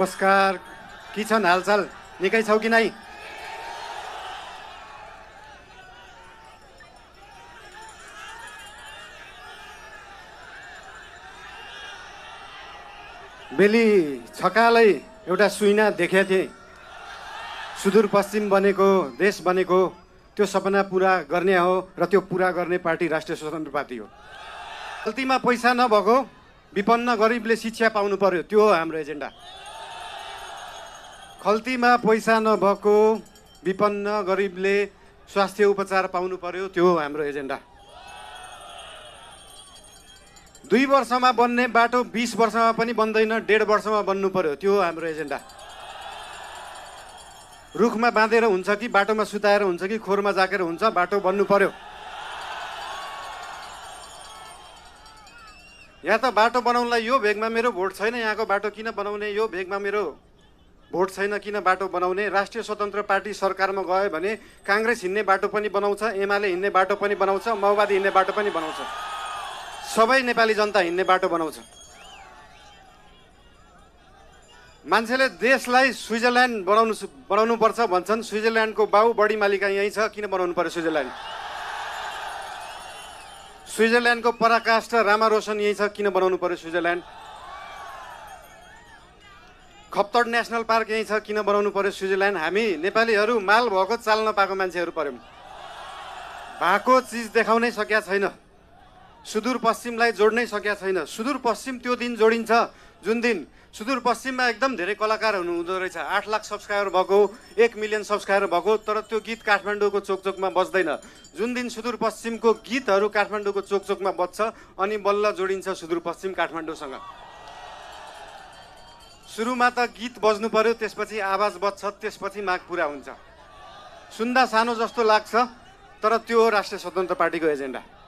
नमस्कार, के छन् हालचाल? निकै छौ कि नै? बेली छकालै एउटा सुइना देखेको थिएँ। सुदूरपश्चिम बनेको, देश बनेको, त्यो सपना पुरा गर्ने हो र त्यो पुरा गर्ने पार्टी राष्ट्रिय स्वतन्त्र पार्टी हो। गल्तीमा पैसा नभएको विपन्न गरिबले शिक्षा पाउनु पर्यो, त्यो हो हाम्रो एजेन्डा। खल्तीमा पैसा नभएको विपन्न गरिबले स्वास्थ्य उपचार पाउनु पर्यो, त्यो हो हाम्रो एजेन्डा। 2 वर्षमा बन्ने बाटो 20 वर्षमा पनि बन्दैन, 1.5 वर्षमा बन्नु पर्यो, त्यो हो हाम्रो एजेन्डा। रुखमा बाँधेर हुन्छ कि बाटोमा सुताएर हुन्छ कि खोरमा जाकेर हुन्छ, बाटो बन्नु पर्यो। यहाँ त बाटो बनाउनलाई यो भेगमा मेरो भोट छैन, यहाँको बाटो किन बनाउने, यो भेगमा मेरो भोट छैन किन बाटो बनाउने। राष्ट्रिय स्वतन्त्र पार्टी सरकारमा गयो भने काङ्ग्रेस हिँड्ने बाटो पनि बनाउँछ, एमाले हिँड्ने बाटो पनि बनाउँछ, माओवादी हिँड्ने बाटो पनि बनाउँछ, सबै नेपाली जनता हिँड्ने बाटो बनाउँछ। मान्छेले देशलाई स्विजरल्यान्ड बनाउनु पर्छ भन्छन्। स्विजरल्यान्डको बाउ बढी मालिका यहीँ छ, किन बनाउनु पर्यो स्विजरल्यान्ड? स्विजरल्यान्डको पराकाष्ठ रामा रोशन यहीँ छ, किन बनाउनु पर्यो स्विजरल्यान्ड? खप्तड नेसनल पार्क यहीँ छ, किन बनाउनु पर्यो स्विजरल्यान्ड? हामी नेपालीहरू माल भएको चाल नपाएको मान्छेहरू पर्यौँ। भएको चिज देखाउनै सकेका छैन, सुदूरपश्चिमलाई जोड्नै सकेका छैन। सुदूरपश्चिम त्यो दिन जोडिन्छ जुन दिन सुदूरपश्चिममा एकदम धेरै कलाकारहरू हुँदो रहेछ। 8 लाख सब्सक्राइबर भएको, 1 मिलियन सब्सक्राइबर भएको, तर त्यो गीत काठमाडौँको चोकचोकमा बज्दैन। जुन दिन सुदूरपश्चिमको गीतहरू काठमाडौँको चोकचोकमा बज्छ अनि बल्ल जोडिन्छ सुदूरपश्चिम काठमाडौँसँग। सुरुमा त गीत बज्नु पर्यो, त्यसपछि आवाज बज्छ, त्यसपछि माग पुरा हुन्छ। सुन्दा सानो जस्तो लाग्छ, तर त्यो हो राष्ट्रिय स्वतन्त्र पार्टीको एजेन्डा।